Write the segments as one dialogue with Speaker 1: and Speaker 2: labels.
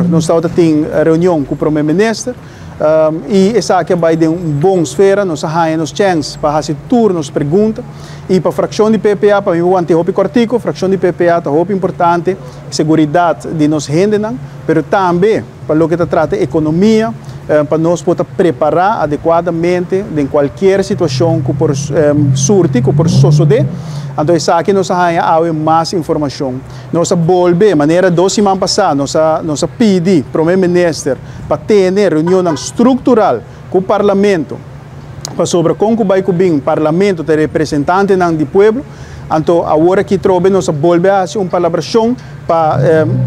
Speaker 1: Nos tabatin reunion ku promé minister i esaki a bai den un bon sfera, nos a haña nos chèns pa hasi tur nos pregunta. I pa frakshon di PPA, pa mi wanta hopi kòrtiku, frakshon di PPA ta hopi importante seguridat di nos hendenan, pero tambe pa loke ta trata ekonomia, pa nos por prepará adekuadamente den kualke situashon ku por surti, ku por sosodé. Anto, esaki nos a haña mas informashon. Nos a bolbe, manera 2 siman pasá, nos a pidi promé minister pa tene reunion struktural ku parlamento, pasobra kon ku bai ku bin, parlamento ta representantenan di pueblo. Anto, awor aki trobe nos a bolbe hasi un palabrashon pa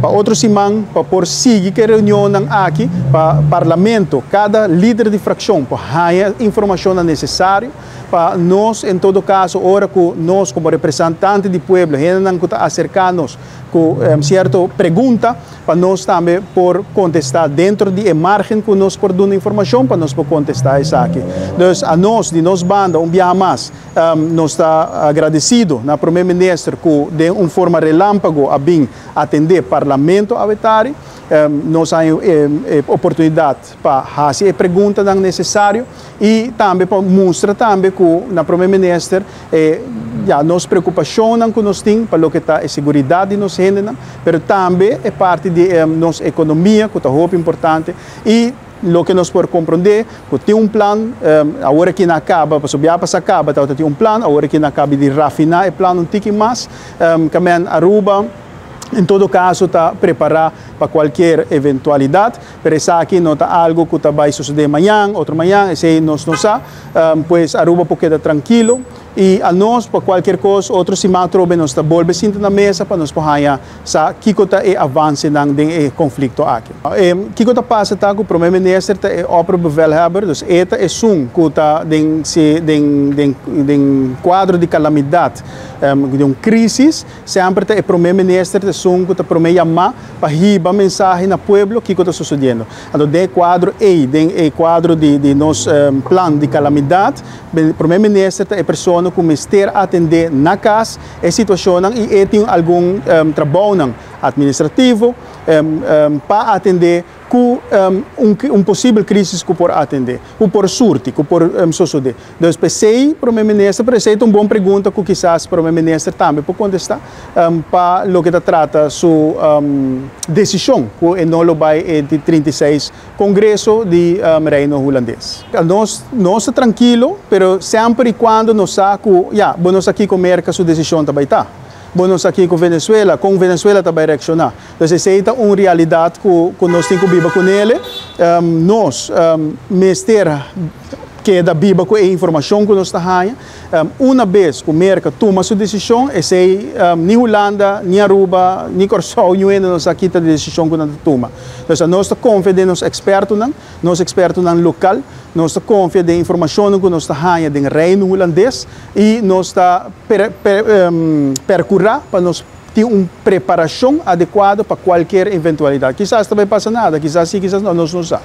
Speaker 1: otro siman, pa por sigui ku e reunion aki, pa parlamento, kada lider di frakshon, pa haña informashon nesesario, pa nos, en todo kaso, ora ku nos komo representante di pueblo, hende ku ta aserká nos ku sierto pregunta, pa nos tambe por kontestá denter di márgen ku nos por duna informashon, pa nos por kontestá esaki. Dus anos, di nos banda, un biaha mas, nos ta agradesido na promé minister ku den un forma relámpago a bin atendé parlamento awe tardi. Nos tin oportunidat pa hasi e preguntanan nesesario i tambe pa mustra tambe ku na promé minister ya, nos preokupashon ku nos tin pa loke ta e seguridat di nos hendenan, pero tambe e parti di nos ekonomia ku ta hopi importante i loke nos por komprondé, ku tin un plan, awor aki nan a kaba, pasobra ya pasa kaba, tin un plan, awor aki nan a kaba di rafiná e plan un tiki mas, ke men Aruba, en todo kaso, ta prepará pa kualke eventualidat, pero esaki no ta algu ku ta bai sosodé mañan, otro mañan, esei nos no sa, pues Aruba por keda trankil i anos, pa kualke kos, otro siman trobe nos ta bolbe sinta na mesa pa nos por sa kiko ta e avansenan den e konflikto aki. Kiko ta pasa ta ku promé minister ta e opperbevelhebber, dus e ta esun ku ta den si den kuadro di kalamidat, di un krísis, semper ta e promé minister ta esun ku ta promé yama pa hiba mensahe na pueblo kiko ta susediendo. Anto, den kuadro ei, den e kuadro di nos plan di kalamidat, promé minister ta e persona ku mester atendé na kas e situashon i tin algun trabou administrativo pa atendé ku un posibel krísis ku por atendé, ku por surti, ku por sosodé. Dus p'esei, promé minister, p'esei un bon pregunta ku kisas promé minister tambe por kontestá pa loke ta trata su desishon ku no lo bai e 36 Kongreso di Reino Hulandes. Nos ta trankil, pero semper i kuando nos sa ku, ya, bo no sa kiko Merka su desishon tambe ta. Bo no sa kiko Venezuela, kon Venezuela tambe reakshoná. Anto, esei ta un realidat ku nos tin ku biba kuné. Nos mester keda biba ku e informashon ku nos ta haña. Un bes ku Merka tuma su desishon, esei ni Hulanda, ni Aruba, ni Kòrsou, ni hende no sa ki ta e desishon ku nan tuma. Anto, nos ta konfia den nos ekspertonan, nos ekspertonan lokal, nos ta konfia den informashon ku nos ta haña den Reino Hulandes i nos ta perkurá pa nos tin un preparashon adekuá pa kualke eventualidat. Kisas tambe pasa nada, kisas si, kisas nò, nos no sa.